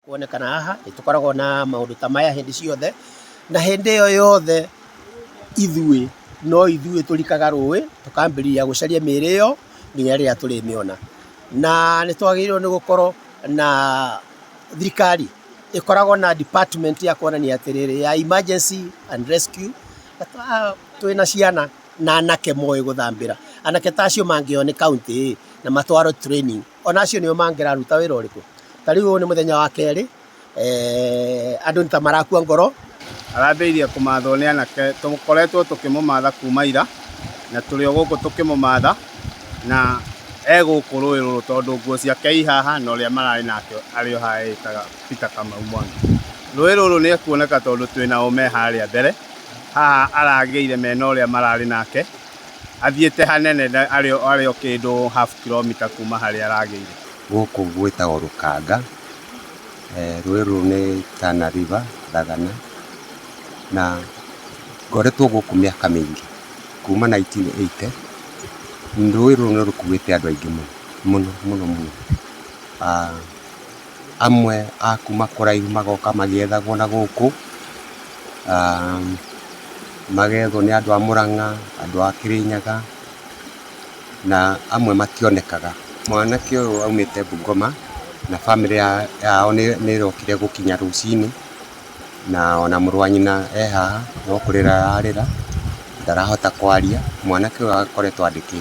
Kuonekana haha nĩ tũkoragwo na maũndũ ta maya hĩndĩ ciothe, na hĩndĩ ĩyo yothe ithuĩ no ithuĩ tũrikaga rũĩ tũkambĩrĩria gũcaria mĩĩrĩ ĩyo nginya rĩrĩa tũrĩmĩona. Na nĩ twagĩrĩirwo nĩ gũkorwo na thirikari ĩkoragwo na department ya kuonania atĩrĩrĩ ya emergency and rescue, twĩna ciana na anake moĩ gũthambĩra. Anake ta acio mangĩoywo nĩ county ĩ, na matwarwo training, ona acio nĩo mangĩraruta wĩra ũrĩkũ? Ta rĩu ũyũ nĩ mũthenya wa kerĩ, andũ nĩ ta marakua ngoro. Arambĩrĩirie kũmathwo nĩ anake, tũkoretwo tũkĩmũmatha kuma ira, na tũrĩ o gũkũ tũkĩmũmatha, na e gũkũ rũĩ rũrũ tondũ nguo ciake i haha na ũrĩa mararĩ nake arĩ o haha eĩtaga Peter Kamau Mwangi. Rũĩ rũrũ nĩ ekuoneka tondũ twĩ nao me harĩa mbere, haha aragĩire mena ũrĩa mararĩ nake, athiĩte hanene arĩ o kĩndũ half kilometer kuma harĩa aragĩire. Gũkũ gwĩtagwo Rũkanga, rũĩ rũrũ nĩ Tana River, Thagana, na ngoretwo gũkũ mĩaka mĩingĩ, kuma 1980, rũĩ rũrũ nĩ rũkuĩte andũ aingĩ mũno, mũno mũno mũno. Amwe a kuma kũraihu magoka magĩethagwo na gũkũ, magethwo nĩ andũ a Mũrang'a, andũ a Kĩrĩnyaga, na amwe mationekaga. Mwanake ũyũ aumĩte Bungoma na bamĩrĩ yao nĩ ĩrokire gũkinya rũcinĩ, na ona mũrũ wa nyina e haha no kũrĩra ararĩra, ndarahota kwaria. Mwanake ũyũ akoretwo andĩkĩtwo.